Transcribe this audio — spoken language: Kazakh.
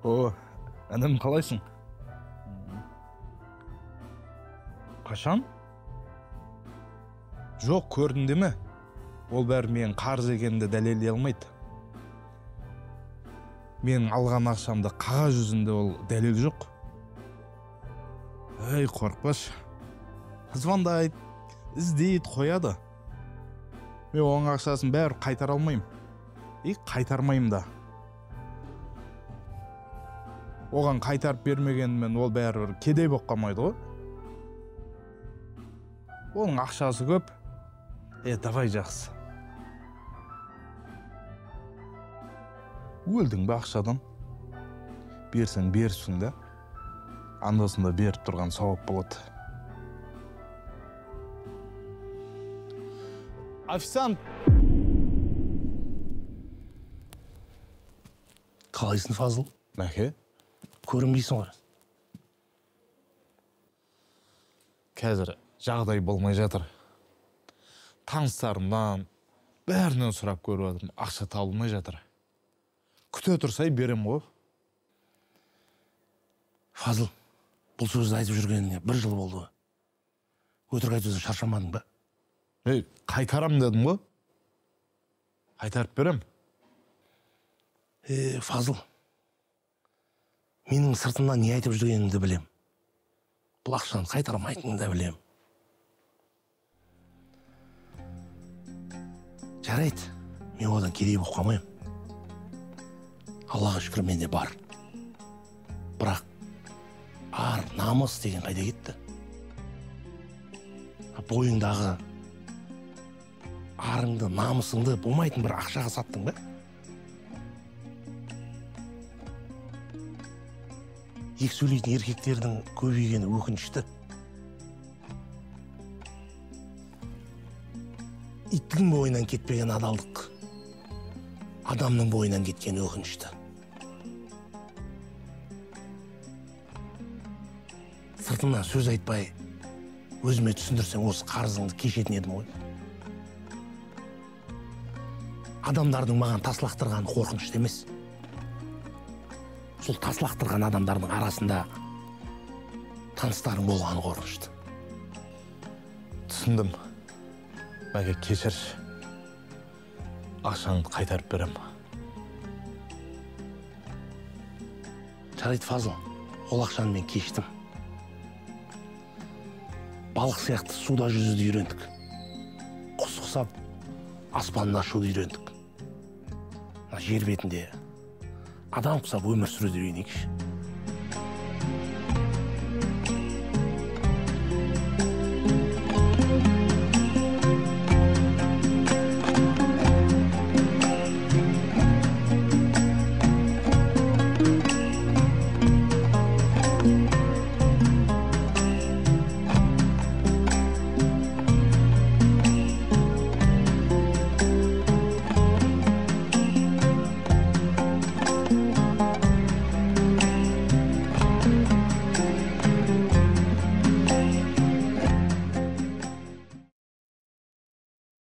О, інім, қалайсың? Қашан? Жоқ, көрдім деме. Ол бәрі менің қарыз екенімді дәлелдей алмайды. Менің алған ақшамды қағаз жүзінде ол дәлел жоқ. Ей, қорықпашы. Звондайды, іздейді, қояды. Мен оның ақшасын бәрі қайтара алмаймын. И қайтармаймын да. Оған қайтарып бермегенмен ол бәрібір кедей болып қалмайды ғой. Оның ақшасы көп. Давай жақсы. Өлдің бе ақшадан? Берсең беріпсің да. Андасында беріп тұрған сауап болады. Официант! Қалайсың, Фазыл? Мәке? Көрінбейсің ғой. Қазір жағдай болмай жатыр. Таныстарымнан бәрінен сұрап көріп жатырмын, ақша табылмай жатыр. Күте тұрсай берем ғой. Фазыл, бұл сөзді айтып жүргеніне бір жыл болды. Өтірік айтудан шаршамадың ба? Ей, қайтарам дедім ғой. Қайтарып берем. Фазыл, менің сыртымнан не айтып жүргенімді білем. Бұл ақшаны қайтармайтыныңды да білем. Жарайды, мен одан кедей болып қалмаймын. Аллаға шүкір, менде бар. Бірақ ар, намыс деген қайда кетті? Бойыңдағы арыңды, намысыңды болмайтын бір ақшаға саттың ба? Екі сөйлейтін еркектердің көбейгені өкінішті. Иттің бойынан кетпеген адалдық, адамның бойынан кеткен өкінішті. Сыртымнан сөз айтпай, өзіме түсіндірсең, осы қарызыңды кешетін едім ғой. Адамдардың маған тас лақтырғаны қорқынышты емес. Сол тас лақтырған адамдардың арасында таныстарың болғаны қорқынышты. Түсіндім. Мәке, кешірші. Ақшаңды қайтарып берем. Жарайды, Фазыл, ол ақшаны мен кештім. Балық сияқты суда жүзуді үйрендік. Құс құсап аспанда ұшуды үйрендік. Мына жер бетінде адам құсап өмір сүруді үйренейікші.